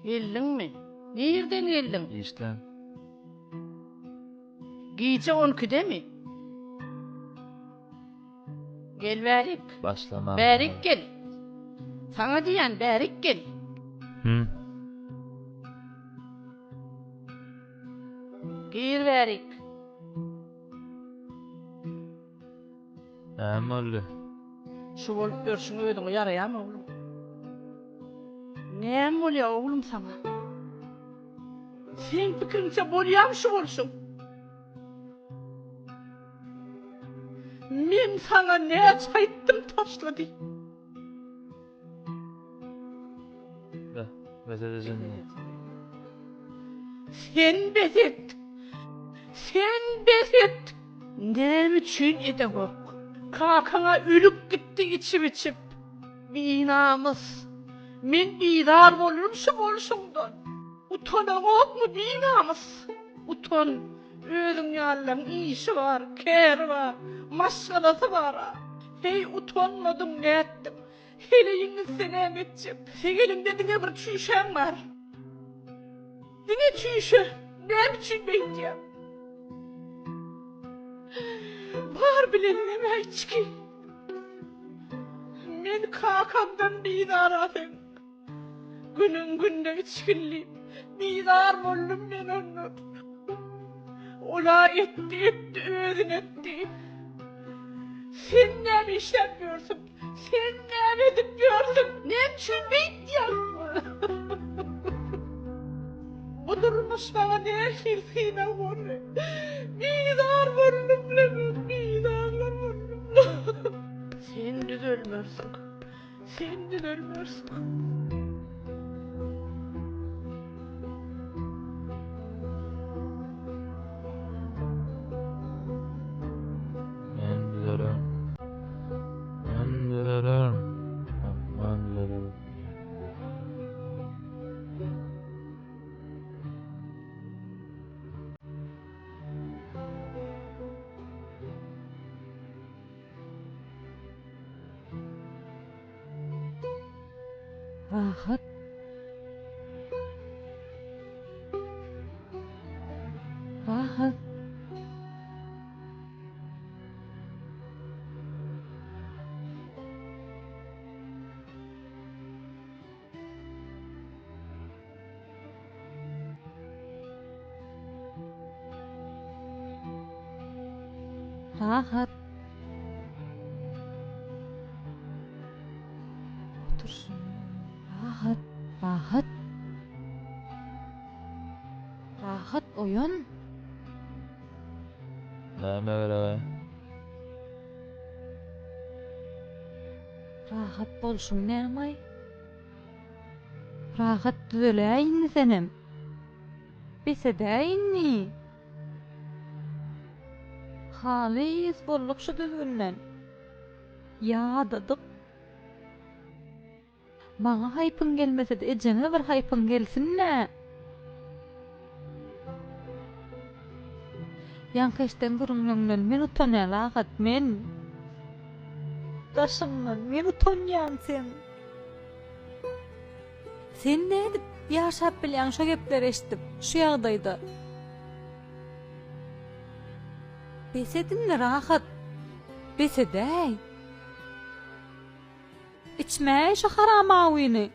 Geldiňmi? Nirden geldiň? Işden. Gije on ikidemi? Gel bärik. Başlama. Bärik gel. Saňa diýýän, bärik gel. Hüm. Gir bärik. Näme boldy? Şu bolup ýörşüň özüňe ýaraýarmy oglum? Näme bolýar oglum saňa? Seň pikiriňçe bolýarmy şu bolşuň? Men saňa näçe aýtdym taşla diýip. Bes edejek. Sen bes et. Sen bes et. Näme üçin edeňok? Kakaňa ölüp gitdi içip-içip. Binamys. Men bizar boldum şu bolşuňdan. Utanaňokmy binamys? Utan. Özüň ýalylaryň işi bar, käri bar, maşgalasy bar-a. Heý, utanmadyň nätdiň? Heleýiň gitse näme etjek? Seň eliňde diňe bir çüýşäň bar. Diňe çüýşe. Näme üçin beýtýäň? Bar bileniňem-ä içgi. Men kakamdan bizar-a seň. Günüň gününe içginli. Bizar boldum men ondan. Ola etdi etdi özüne etdi. Sen näme işläp ýörsüň? Sen näme edip ýörsüň? Näme üçin beýtýäň? Bu durmuş maňa nähili synag boldy? Bizar boldum men, bizarlar boldum. Sen düzelmersiň. Sen düzelmersiň. Men düzelerin. Men düzelerin. Men düzelerin. Rahat. Rahat. Rahat. Otur. Rahat, rahat. Rahat oýan. Näme gerek? Rahat bolşuň nämaý? Rahat düzeläý indi senem. Bes edäý indi. Halys bolduk şu düzgünden. Ýadadyk. Maňa haýpyň gelmese-de ejeňe bir haýpyň gelsin-dä. Ýaňky eşden gürrüňleriňden men utanýan Rahat, men. Daşyňdan men utanýan seň. Sen nädip ýaşap bilýäň şo gepleri eşidip, şu ýagdaýda? Bes et indi Rahat, bes edäý. Içmäý şu haram awyny.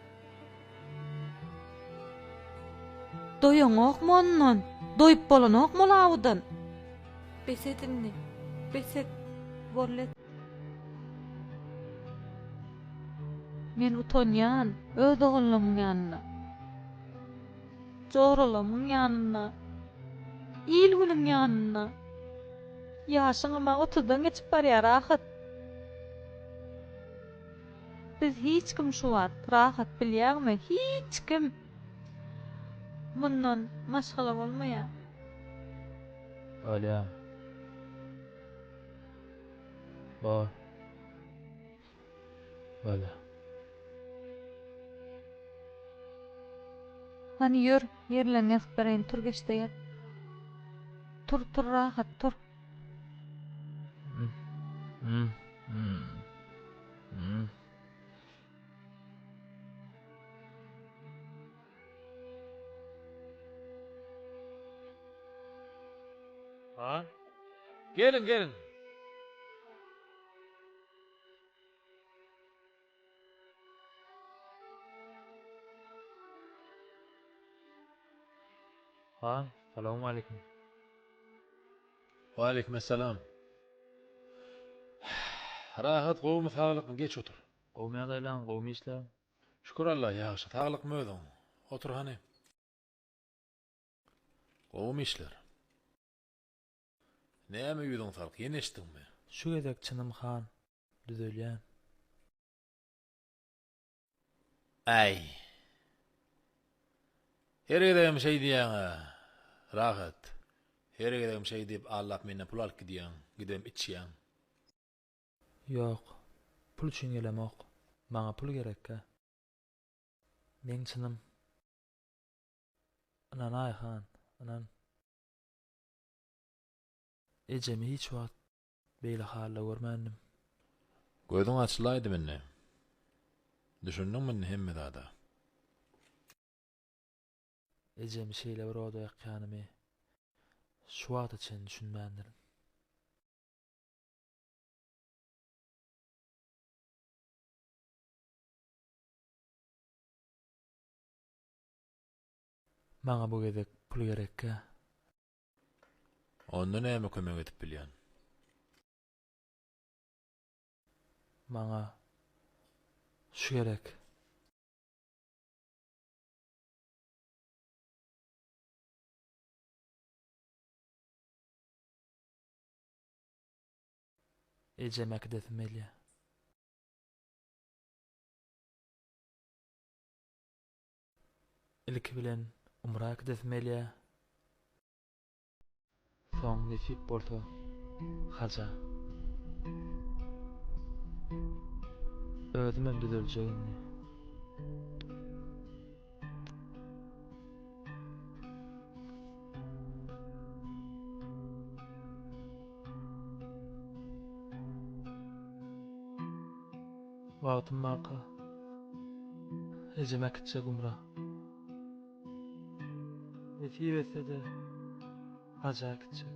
Doýaňokmy ondan? Doýup bolanokmy ol awudan? Bes et indi, bes et, boldy. Men utanýan öz ogullymyň ýanynda. Joralamyň ýanynda. Il-günüň ýanynda. Ýaşyňam-a otuzdan geçip barýar, rahat. Biz hiç kim şu wagt rahat bilýäňmi hiç kim mundan maşgala bolmaýar. Bolýa. Bor. Bolýa. Hany ýör ýerlerini ýazyp bereýin tur geçde ýat. Tur tur rahat tur. Geliň, geliň. Han, salowmaleýkim. Waleýkim essalam. Rahat gowumy saglykmy geç otur. Gowumy ýagdaýlaň, gowumy işler? Şükür Alla ýagşy saglykmy özüň. Otur hany. Gowumy işler? Näme ýüzüň salk ýene içdiňmi? Şu gezek çynym han, düzelýän. Äý. Her gezegem şeý diýýäň-ä, Rahat. Her gezegem şeý diýip aldap menden pul alyp gidýäň, gidibem içýäň. Ýok, pul üçin gelemok. Maňa pul gerekgä. Meň çynym. Ynanaý, han, ynan. Ejemi hiç wagt beýle halda görmändim. Gözüň açylaýdymy indi? Düşündiňmi indi hemme zada? Ejemi şeýle bir oda ýakýanymy şu wagta çenli düşünmändirin. Maňa bu gezek pul gerekkä. Onda näme kömek edip bilýän? Maňa şu gerek. Ejemi äkidesim gelýär. Ilki bilen umra äkidesim gelýär. Soň nesip bolsa haja. Özümem düzeljek indi. Wagtym barka ejem äkitjek umra. Nesip etse-de haja äkitjek.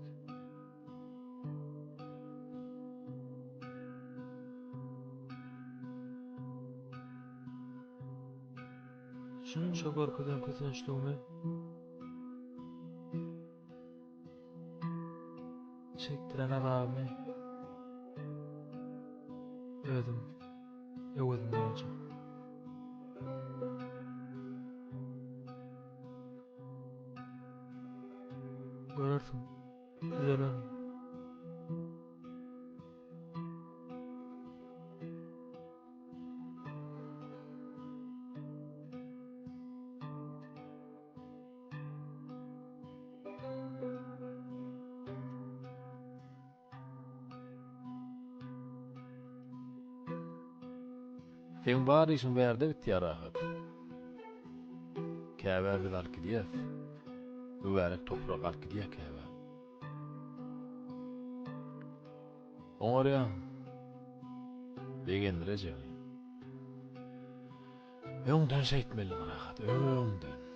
Şunça görkezen kösençligimi Çekdiren azabymy özüm öwezini doljak. Görersiň, düzelerin. Seň bar işiň bärde bitýär rahat. Käbä biz alyp gidýäs. Mübärek toprak alyp gidýär käbä. Oňarýaň. Begendirejegi. Öňden şeýtmelidiň rahat, öňden.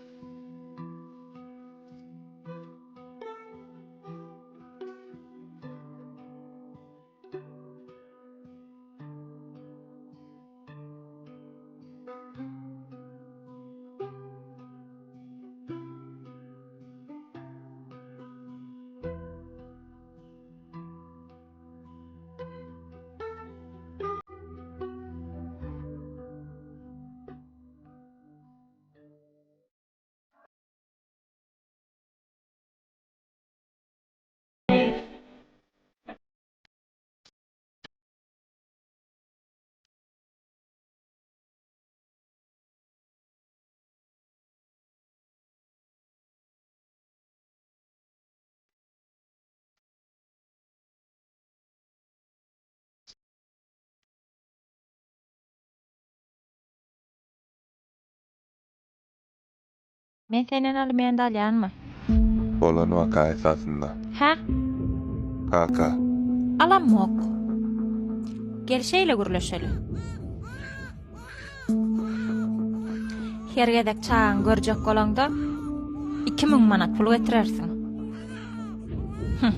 Men senden aliment alýanmy? Bolan waka esasynda. Hä? Kaka. Alamok. Gel şeýle gürleşeli. Her gezek çagaňy görjek bolaňda 2000 manat pul getirersiň. Hhm.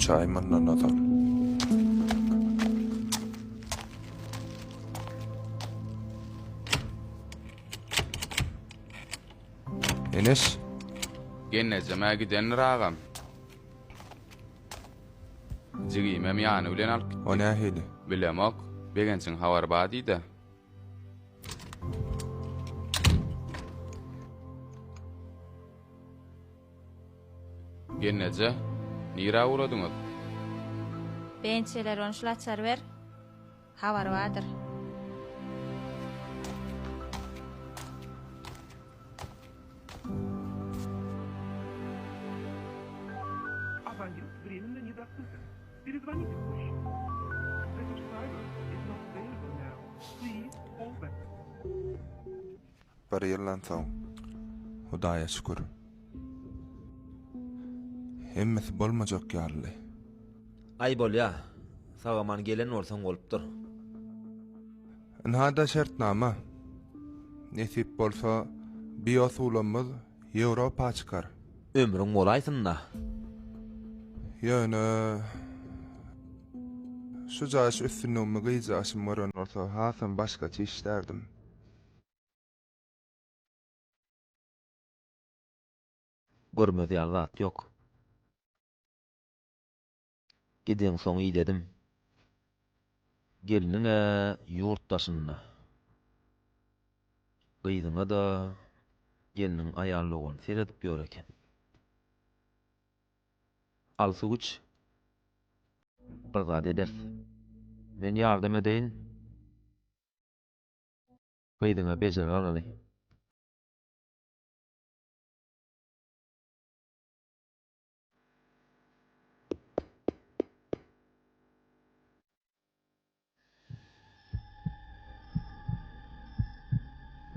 Üç aý mundan ozal. Eneş. Gelnejem-ä gidendir agam. Jigimem ýany bilen alyp gitdi. O nähili? Bilemok. Begenjiň habary bar diý-dä. Gelneje, nirä ugradyňyz? Bençeler ony şul açar ber. Habary bardyr. Bir ýyldan soň, Hudaýa şükür. Hemmesi bolmajak ýalydy. Aý bolýa, sag-aman gelen bolsaň bolupdyr. Ynha-da şertnama. Nesip bolsa, biosulamyz Ýewropa çykar. Ömrüň bolaýsyn-da. Ýöne, şu jaş üstünligimi gyzjaşym gören bolsa, hasam başgaça işlärdim. Görmez ýaly zat ýok. Gideňsoň idedim. Gelniň-ä ýurt daşynda. Gyzyňa-da gelniň aýal dogany seredip ýör eken. Al suw iç. Bir zat ederis. Men ýardam edeýin. Gyzyňa bejergi alaly.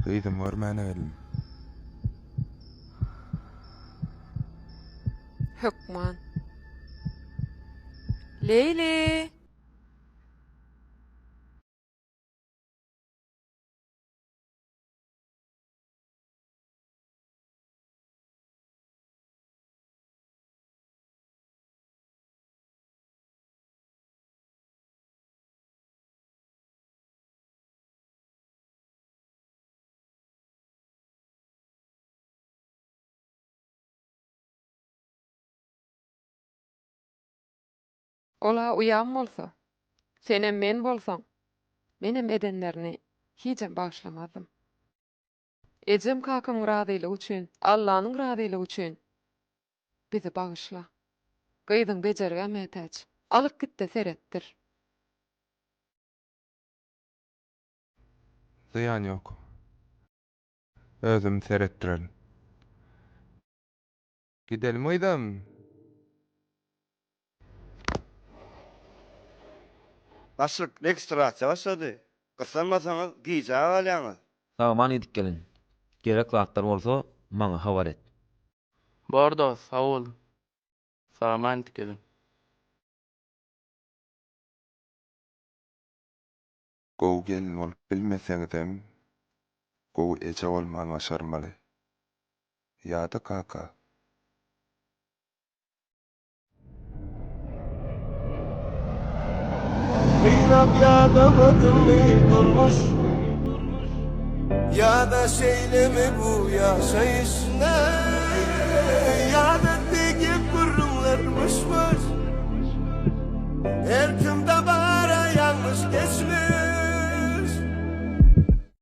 Gyzym görmäne geldim. Hökman. Leýli! Ol-a uýam bolsa, senem men bolsaň, menem edenlerini hijem bagyşlamazdym. Ejem kakamyň razylygy üçin, Allanyň razylygy üçin bizi bagyşla. Gyzyň bejergä mätäç. Alyp git-de seretdir. Zyýan ýok. Özüm seretdirerin. Gidelim gyzym. Başlyk, registrasiýa başlady. Gyssanmasaňyz, gijä galýaňyz. Sag-aman gidip geliň. Gerek zatlar bolsa, maňa habar et. Bor dost, sag bol. Sag-aman gidip geliň. Gowy gelin bolup bilmeseňizem, gowy eje bolmany başarmaly. Ýa-da kaka. Gynap ýadamadymmy durmuş Ýa-da şeýlemi bu ýaşaýyş?